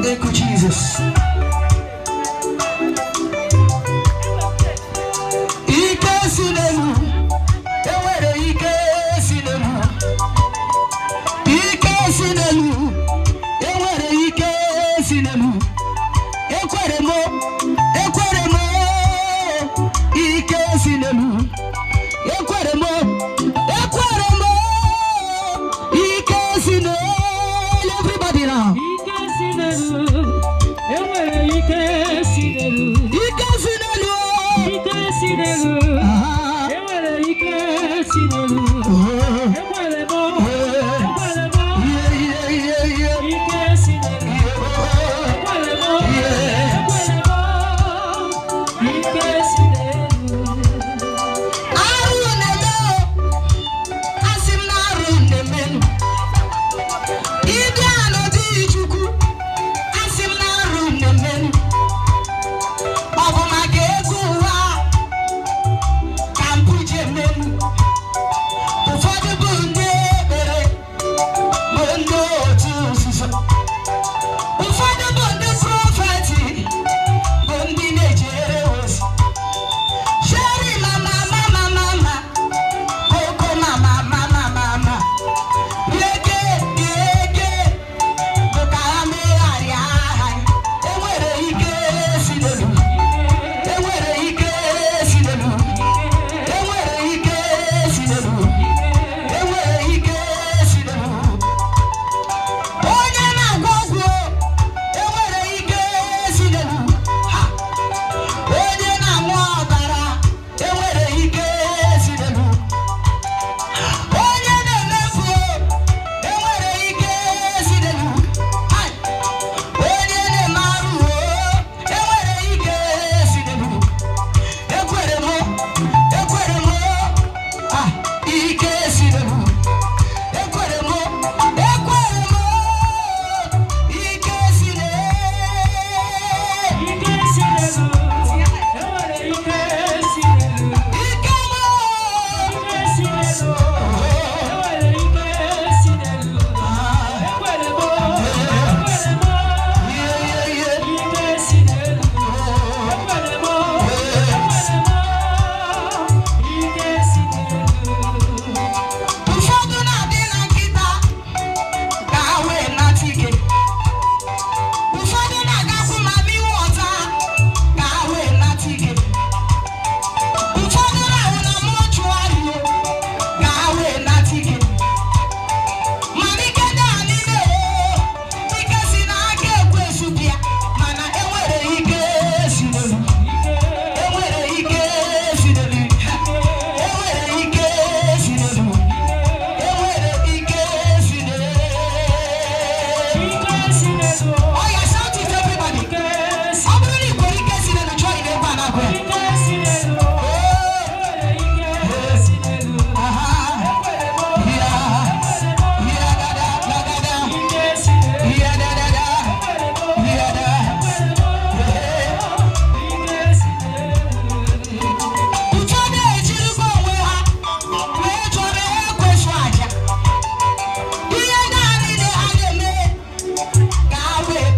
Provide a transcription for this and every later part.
Thank you, Jesus. Ike si n'elu, enwere ike si n'elu. Ike si n'elu, enwere ike si n'elu. Ekwere m, ekwere m, ike si n'elu. Ekwere m, ekwere m, ike si n'elu. Everybody now. Ike si n'elu, enwere ike si n'elu. Ike si n'elu. Ike si n'elu, Ah. enwere ike si n'elu. Oh. Ekwere m, ekwere m, Yeah. ike si n'elu. Ekwere m, ekwere m, ike si n'elu. Arụ na-eme o, asị m na arụ na-eme. Ịbịa n'ụdị Chukwu, asị m na arụ na-eme. Ọ bụ maka ego ụwa ka mpụ ji eme. Ụfọdụ bụ ndị ekpere, bụ ndị otu nzuzo. Ụfọdụ bụ ndị prophet, bụ ndị na-ejere ozi. Sherry mama mama mama, koko mama mama mama, leke leke, bụ ka ha megharịa aha. Enwere ike si n'elu, enwere ike si n'elu, enwere ike si n'elu, enwere ike si n'elu. Onye na-agwọ ọgwụ, enwere ike si n'elu. Ha! Onye na-aṅụ ọbara, enwere ike si n'elu. Onye na-emefu, enwere ike si n'elu. Hai! Onye na-eme arụ, enwere ike si n'elu. Ekwere m, ekwere m, ah, ike si n'elu. Ekwere m, ekwere m, ike si n'elu. Ike si n'elu, enwere ike si n'elu. Ike m. Ike si n'elu, enwere ike si n'elu. Ekwere m, ekwere m, ike si n'elu. Ekwere m, ekwere m, ike si n'elu. Ụfọdụ na-adị na nkịta ka ha wee nata ike. Ụfọdụ na-agakwu mami water ka ha wee nata ike. Ụfọdụ na-ahụ na mortuary ka ha wee nata ike. Mana ike dị ha n'ime o, ike si n'aka ekwensu bịa, mana enwere ike si n'elu. Enwere ike si n'elu. Enwere ike si n'elu. Enwere ike si n'elu. Ike si n'elu, Oh yeah, shout it, everybody. ike si Ọ bụrụ na ị kwere ike si n'elu, chọọ ị na-ekwe anakwe. Ike si n'elu, enwere ike si n'elu. Aha. Ekwere m, Yeah. ekwere m, Yeah, da, da, da, da, da. ike si n'elu. Yeah, da, da, da. Ekwere m, Yeah, da. ekwere m, ike si n'elu. Ụfọdụ ejirigo onwe ha wee chọrọ ekwesu aja. Ihe ndị a niile ha na-eme ka ha wee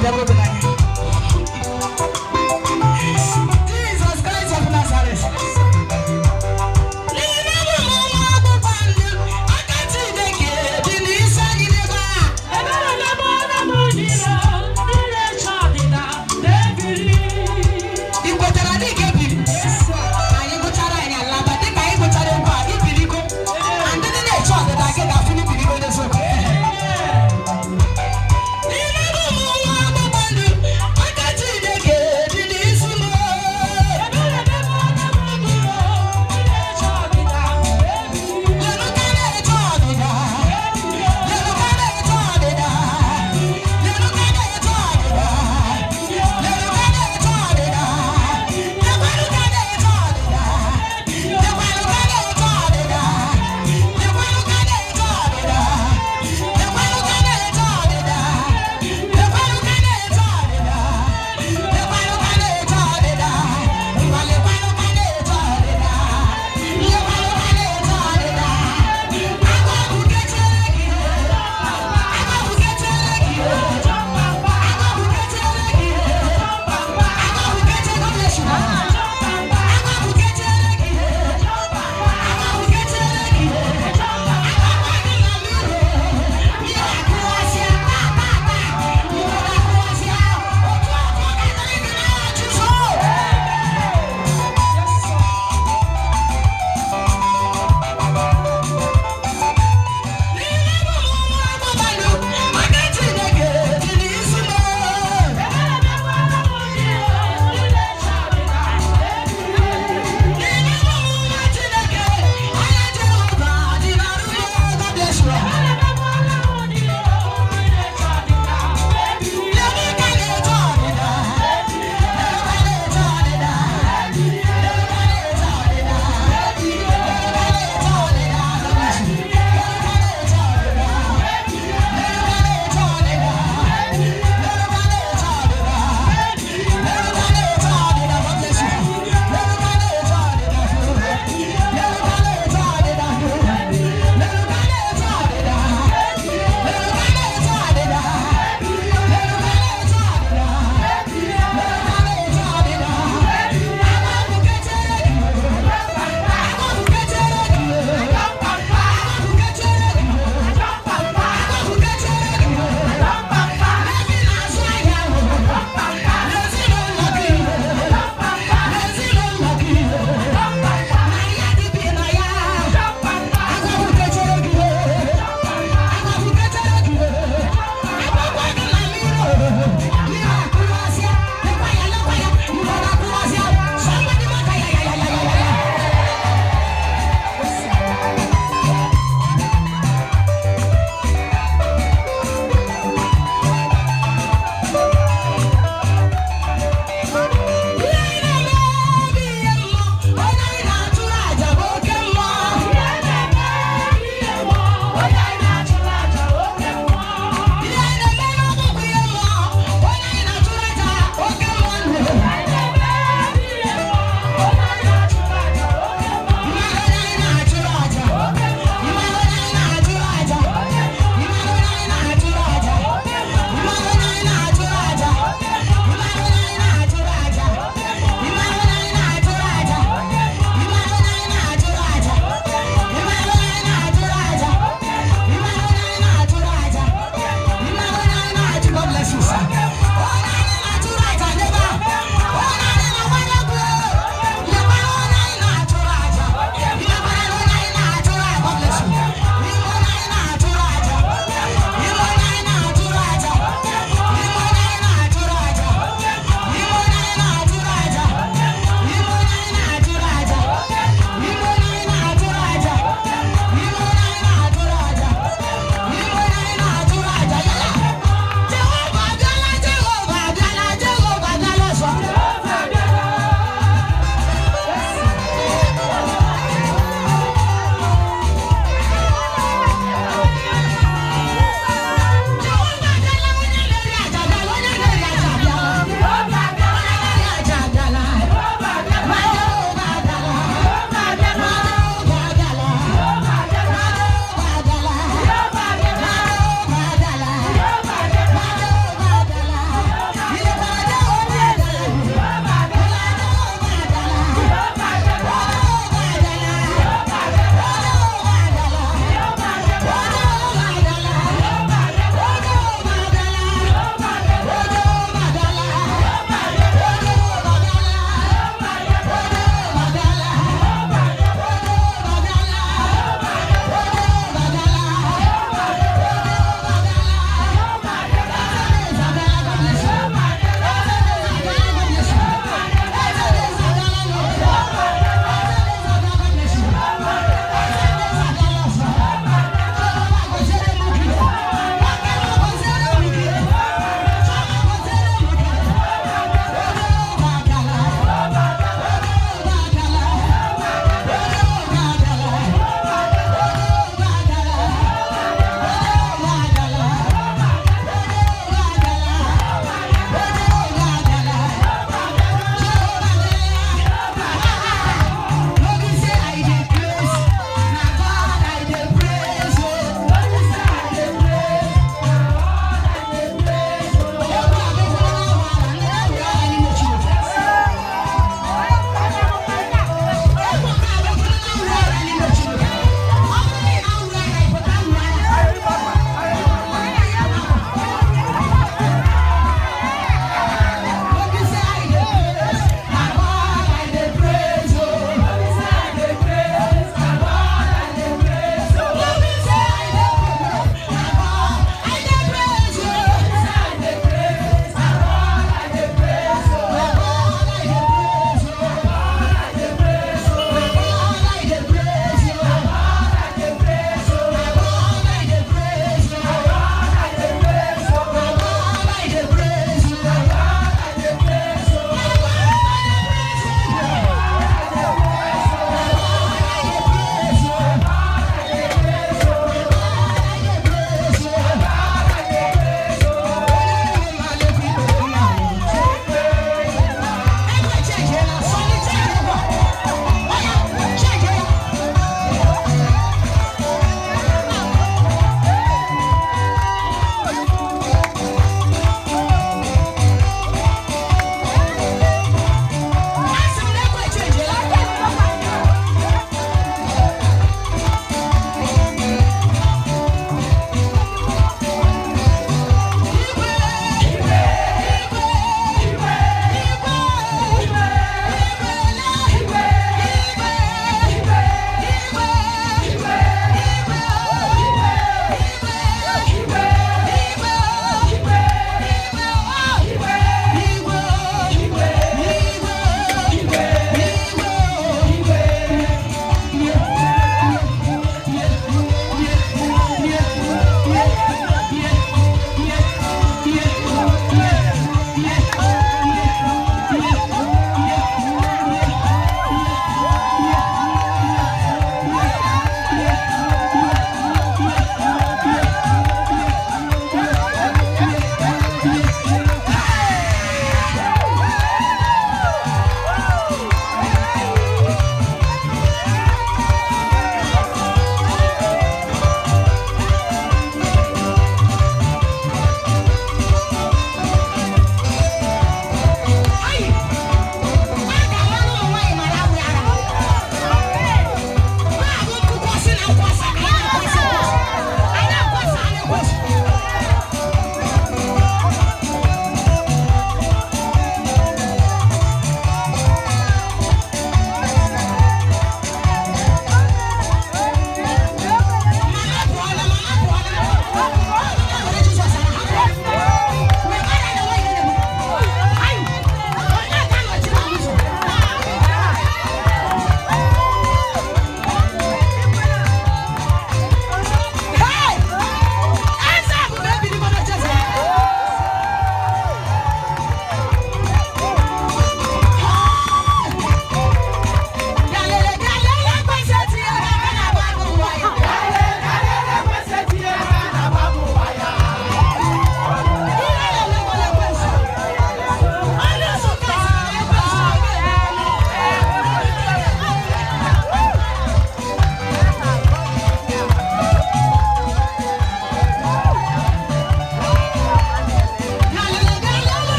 Abịago gị n'anya. Jesus Christ of Nazareth. N'ime ụmụ nwa ọgbụgba ndụ, aka Chineke dị n'isi anyị n'ebe a. Ebere na-eme m niile, ndị na-eche ọdịda na-ebili. Ị kwetara na ị ga-ebili? Anyị gụchara anyị alaba dịka anyị gụchara egwu a ibiligo. Na ndị na-eche ọdịda gị ga-afụ n'ibiligo n'eziokwu. N'ime ụmụ nwa ọgbụgba ndụ.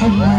Mma.